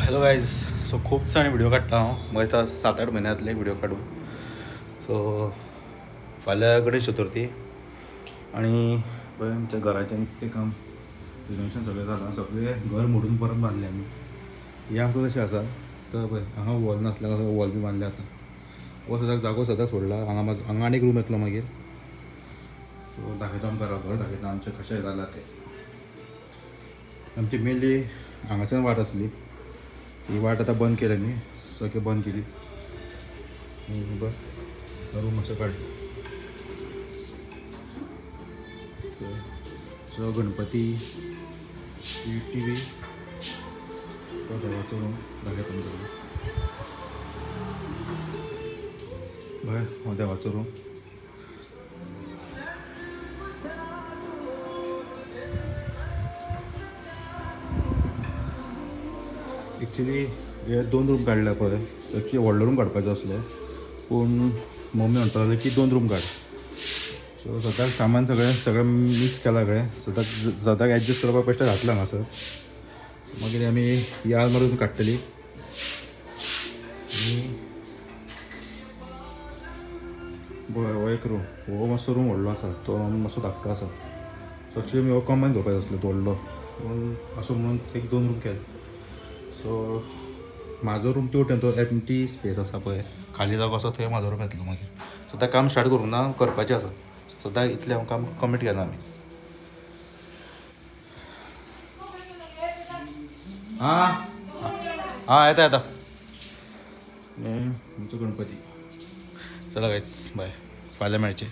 Hello guys, so खूब दिसांनी video काडटा हांव. म्हाका दिसता 7-8 म्हयने जातले व्हिडिओ काडून. सो फाल्यां गणेश चतुर्थी आनी पळय आमच्या घराचें निकतें काम रिनोवेशन सगळें जालां. सगळें घर मोडून परत बांदलें आमी. हें आमकां कशें आसा तर पळय हांगा वॉल नासलें, हांगा वॉल बी बांदलें आतां. हो सद्याक जागो सद्याक सोडला. हांगा म्हाजो हांगा आनी एक रूम येतलो मागीर. सो दाखयता आमकां घर, दाखयता आमचें कशें जालां तें. आमची मेनली हांगाच्यान वाट आसली, ही वाट आतां बंद केली आमी, सगळें बंद केली. बरें रूम असो काडलो. सो गणपती, टी व्ही, तो देवाचो रूम दाखयता तुमकां. बरें हो देवाचो रूम. एक्चुली हे 2 रूम काडले पळय. एक्चुली व्हडलो रूम काडपाचो आसलो, पूण मम्मी म्हणपाक लागली की 2 रूम काड. सो सद्याक सामान सगळें सगळें मिक्स केलां, सगळें सद्याक सद्याक एडजस्ट करपाक बेश्टें घातलां हांगासर. मागीर आमी ही आलमार काडटली आनी पळय हो एक रूम, हो मातसो रूम व्हडलो आसा, तो मातसो धाकटो आसा. सो एक्चुली आमी हो कॉमन करपाचो आसलो तो व्हडलो, पूण असो म्हणून एक 2 रूम केले. सो म्हाजो रूम ते वटेन तो एम्प्टी स्पेस आसा पळय, खाली जागो आसा, थंय म्हाजो रूम येतलो मागीर. सद्याक काम स्टार्ट करूंक ना, करपाचें आसा. सद्याक इतलें काम कम्प्लीट केलां आमी. आं आं येता येता आमचो गणपती. चला गायज, बाय, फाल्यां मेळचें.